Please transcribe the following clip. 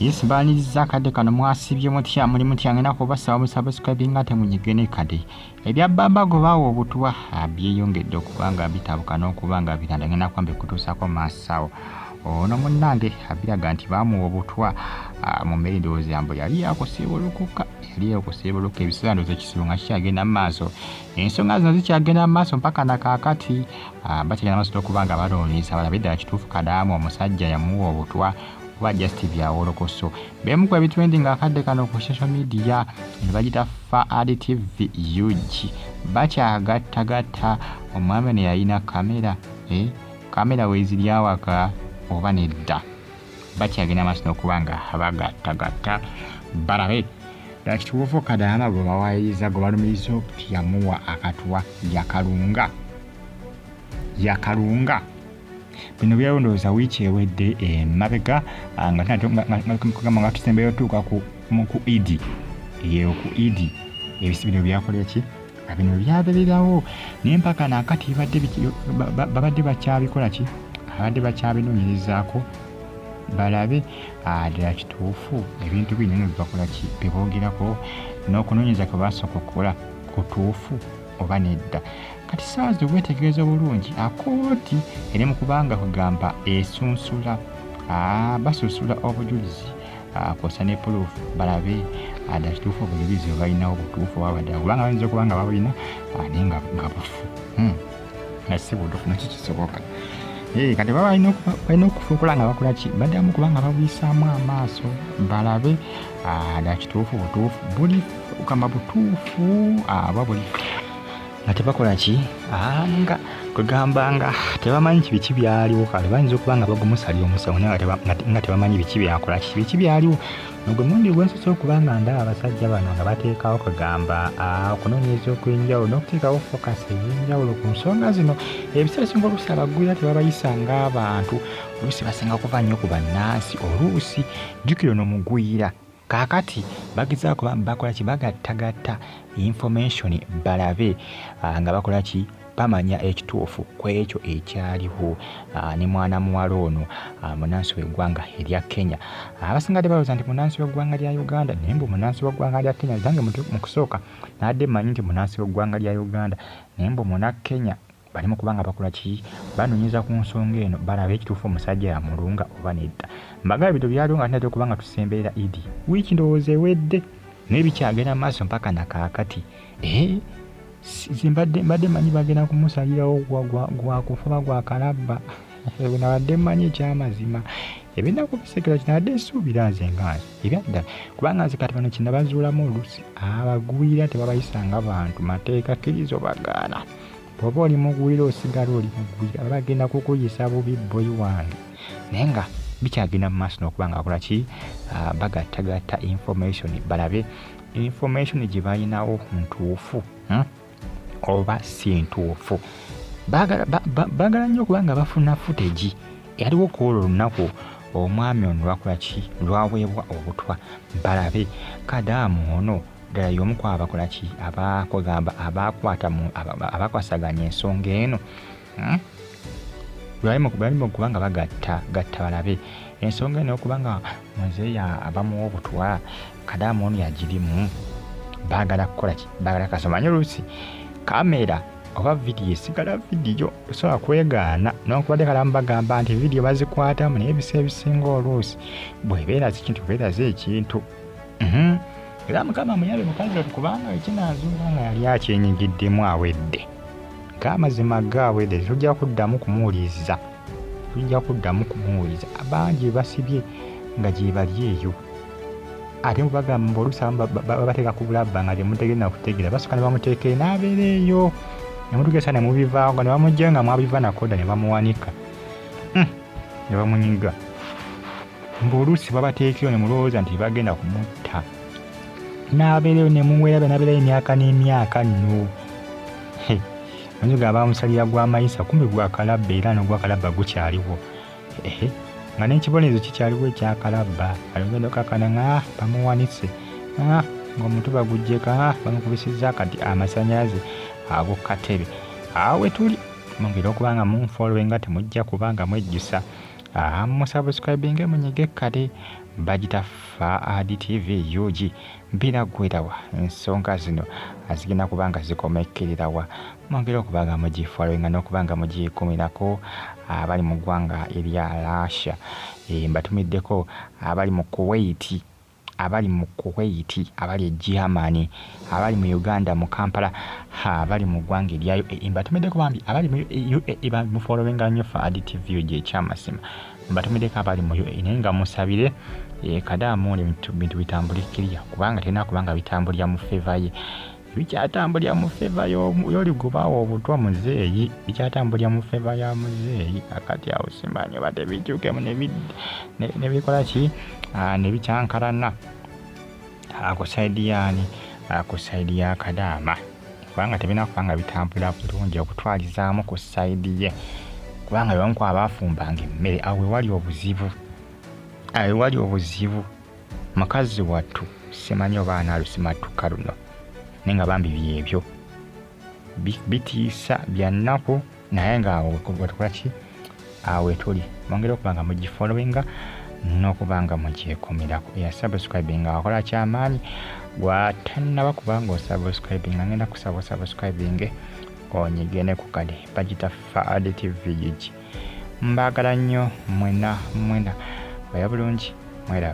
Yes, mbaniriza akadde kano. Mwasibye mutya? Muli mutya? Ngenda kubasaba musubscribinga temunyige ne kade. Ebya baba gwe bawa obutwa byeyongedde okuba nga bitabuka n'okuba nga bitanda. Ngenda kuba mbikutuusaako maaso awo. Ono munnange abiraga nti baamuwa obutwa mu mmere, ndowooza yambo yali yakusiibulukuka, yali yakusiibuluka. Ebiseera ndowooza ekisibo nga kikyagenda mu maaso, ensonga zino zikyagenda mu maaso mpaka na kaakati. Bakyagenda maaso n'okuba nga banoonyereza balabe ddala kituufu Kadaamu omusajja yamuwa obutwa oba just byawolokoso. Bemu ku ebitrending akadde kano ku social media ne bagita Faad TV UG, bakyagattagatta omwami ono yalina kamera, kamera weeziri awaka oba nedda. Bakyagenda maaso n'okuba nga bagattagatta balabe ddala kituufu Kadaama gwe bawayiriza, gwe balumiriza nti yamuwa akatwa, yakalunga yakalunga. Bino byaliwo ndowooza wiiki ewedde emabega, nga nga tusembeyo otuuka ku Idi eyo, ku Idi ebisi bino byakola ki, bino byabeererawo. Naye mpaka naakati babadde bakyabikola ki, abadde bakyabinoonyerezaako balabe ddala kituufu ebintu bino eno byebakola ki, byeboogerako n'okunoonyereza kwe basooka okukola kutuufu oba nedda. Kati saawa zino weetegereza obulungi, akooti eri mu kubanga kugamba esunsula, basunsula obujulizi kwossa ne proof balabe ddala kituufu obujulizi bwe balinawo butuufu oba baddala, kubanga bayinza okuba nga babulina naye nga bufu, nga si butuufu, nakyo kisoboka. Kati baba balina okufuukula nga bakola ki, baddamu kubanga babuyisaamu amaaso balabe ddala kituufu butuufu buli kamba butuufu aba buli nga tebakola ki, nga kwegamba nga tebamanyi biki byaliwo. Kale bayinza okuba nga bagumusalira omusango naye nga tebamanyi biki byakola ki, biki byaliwo. Ogwo mulundi gwensoose okuba nga ndaba abasajja bano nga bateekawo kwegamba okunoonyereza okw'enjawulo n'okuteekawo focus ey'enjawulo ku nsonga zino. Ebiseera ebisinga oluusi abagwira tebabayisa ng'abantu, oluusi basinga kuva nnyo ku bannansi, oluusi jjukira ono mugwira. Kaakati bagezaako bakola ki, bagattagatta information balabe nga bakola ki, bamanya ekituufu ku ekyo ekyaliwo ne mwana muwala ono munnansi w'eggwanga erya Kenya. Abasinga balowooza nti munnansi w'eggwanga lya Uganda, naye mbu munnansi w'eggwanga lya Kenya. Nange mu kusooka nabadde mmanyi nti munnansi w'eggwanga lya Uganda, naye mbu muna Kenya. Bali mu kuba nga bakola ki, banoonyereza ku nsonga eno balabe ekituufu omusajja yamulunga oba nedda. Mbagamba bino byaliwo nga tunatera okuba nga tusemberera Idi, wiiki ndowooza ewedde, naye bikyagenda mu maaso mpaka na kaakati. Mbadde mmanyi bagenda kumusalirawo gwa kufa oba gwa kalabba, nabadde mmanyi ekyamazima. Ebyennaku bisekera kinabadde nsuubira nze nga nze ebyaddala, kubanga nze kati bano kyenabazuulamu oluusi abagwira tebabayisa nga bantu, mateeka kkiriza obagaana. Bw'oba oli mugwira osigala oli mugwira, bagenda kukuyisa bubi boyi wange. Naye nga bikyagenda mu maaso n'okuba nga bakola ki, bagattagatta information balabe information gye balinawo ntuufu oba si ntuufu. Baagala nnyo okuba nga bafuna footage eyaliwo ku olwo olunaku omwami ono lwakola ki, lwaweebwa obutwa, balabe Kadaamu ono ddala y'omu ku abakola ki, abakugamba abakwasaganya ensonga eno. Bali mu kuba nga bagatta gatta balabe ensonga eno okuba nga muzeeyi abamuwa obutwa Kadaamu ono yagirimu. Baagala kukola ki, baagala kasoma nnyo. Oluusi kamera oba vidiyo esigala vidiyo, osobola kwegaana newankubadde kalamu bagamba nti vidiyo bazikwatamu, naye ebiseera ebisinga oluusi bw'ebeera si kintu bweraze ekintu. Era Mukama muyambe mukazi wattu, kubanga ekinaazuula nga yali akyenyigiddemu awedde, ng'amazima gaawedde, tujja kuddamu kumuwuliriza, tujja kuddamu kumuwuliriza. Bangi basibye nga gye bali eyo, ate bagamba mbu oluusi abamu babateeka ku bulabba nga temutegeera kutegeera, basooka ne bamuteeka eyo n'abeera eyo ne mutugeesa ne mubivaako ne bamuggyayo nga mwabiva nakoda ne bamuwanika ne bamunyiga. Mbu oluusi babateekeyo ne mulowooza nti bagenda kumutta, n'abeereyo ne muweerabya n'abeerayo emyaka n'emyaka nno. Manyi bamusalira gwa mayisa, kumbe gwa kalabba, era n'ogwa kalabba gukyaliwo, nga n'ekibonerezo kikyaliwo ekyakalabba. Alogenda okakana nga bamuwanise, ng'omutu baguggyeko, bamukubisizza kati amasannyalaze ago katebe. Awo we tuli mwongere okuba nga munfollowinga, temujja kuba nga mwejjusa. Musubscribinge, munyige kale bagita Faad TV UG. Biraggwerawa ensonga zino zigenda kuba nga zikomekkererawa? Mwongere okuba nga mugifollowinga n'okuba nga mugyekumirako. Abali mu ggwanga erya Russia, mbatumiddeko, abali mu Kuwait, abali mu Kuwait, abali e Germany, abali mu Uganda mu Kampala, abali mu ggwanga erya UAE, mbatumiddeko bambi. Abali mu UAE bambi mufollowinga nnyo Faad TV UG, ekyamazima mbatumiddeko abali mu UAE. Naye nga musabire Kadaamu ebintu bitambule kirya, kubanga terina kubanga bitambulira mu favour ye, bikyatambulira mu favour y'oligubawo obutwa muzeeyi, bikyatambulira mu favour ya muzeeyi. Akati awo simanyi oba tebikyukemu ne bikola ki, ne bikyankalana ku side yaani, ku side ya Kadaama, kubanga tebirina kuba nga bitambula bulungi okutwalizaamu ku side ye, kubanga bebamu ku abaafumbanga emmere. Awo wewali obuzibu, awo wewali obuzibu. Mukazi wattu simanyi oba anaalusimattuka luno, naye nga bambi byebyo bitiisa, bya nnaku, naye nga awo wetukola ki, awo wetuli. Mwongere okuba nga mugifollowinga n'okuba nga mugyekumirako. Eya subscribinga wakola kyamaanyi, gwatannaba kubanga osubscribinga, ngenda kusaba osubscribinge, onyigene ku kade bagita Faad TV UG. Mbaagala nnyo mwena mwena, baya bulungi, mweraba.